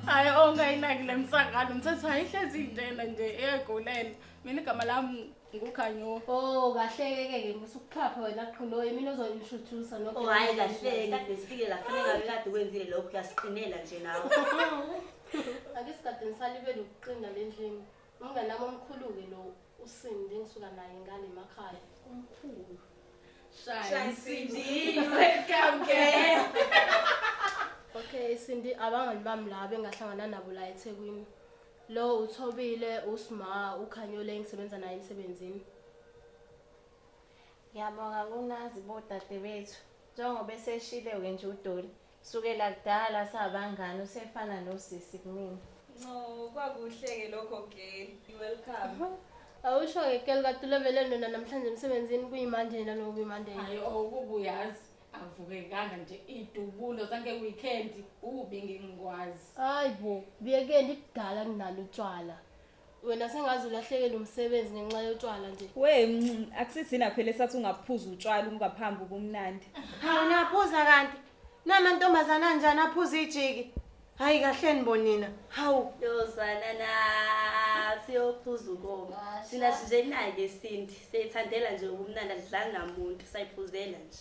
Hayi ongayinaki le msangano mthetho ayihlezi injena nje eyagulela. Mina igama lami nguKhanyo. Oh kahle ke ke musukuphapha wena qhuloyi mina ozo-introduce no. Oh hayi kahle kade sifike la fanele ngabe kade kwenzile lokho uyasiqinela nje nawe. Ake sigade nisalibele ukuqina le ndlini. Umngane wami omkhulu-ke lo uSindi engisuka naye ngale emakhaya. Umkhulu. Shine Cindy, welcome girl. Okay Cindy abangani bami laba engahlangana nabo la eThekwini. Lo uThobile, uSma, uKhanyole engisebenza naye emsebenzini. Ngiyabonga kunazi bodadewethu. Njengoba eseshile-ke nje uDoli, sukela kudala sabangani usefana nosisi kumina. No, kwakuhle-ke lokho girl. You welcome. Awusho-ke girl kade uleveleni wena namhlanje emsebenzini kuyimanje naloku kuyimanje. Hayi oh kuba uyazi avukekanga nje idubulo zange weekend ubi ngingikwazi. Hayi bo, buyekeni kudala kunalo utshwala. Wena sengaze ulahlekele umsebenzi ngenxa yotshwala nje. We akusithina phela esathi ungaphuza utshwala ungaphambi ubumnandi. Hawu naphuza kanti. Namantombazana anjani aphuza ijiki? Hayi kahleni bonina. Hawu. Yozana nathi yophuza ukoma. Thina nje naye Cindy siyithandela nje ubumnandi adlali namuntu sayiphuzela nje.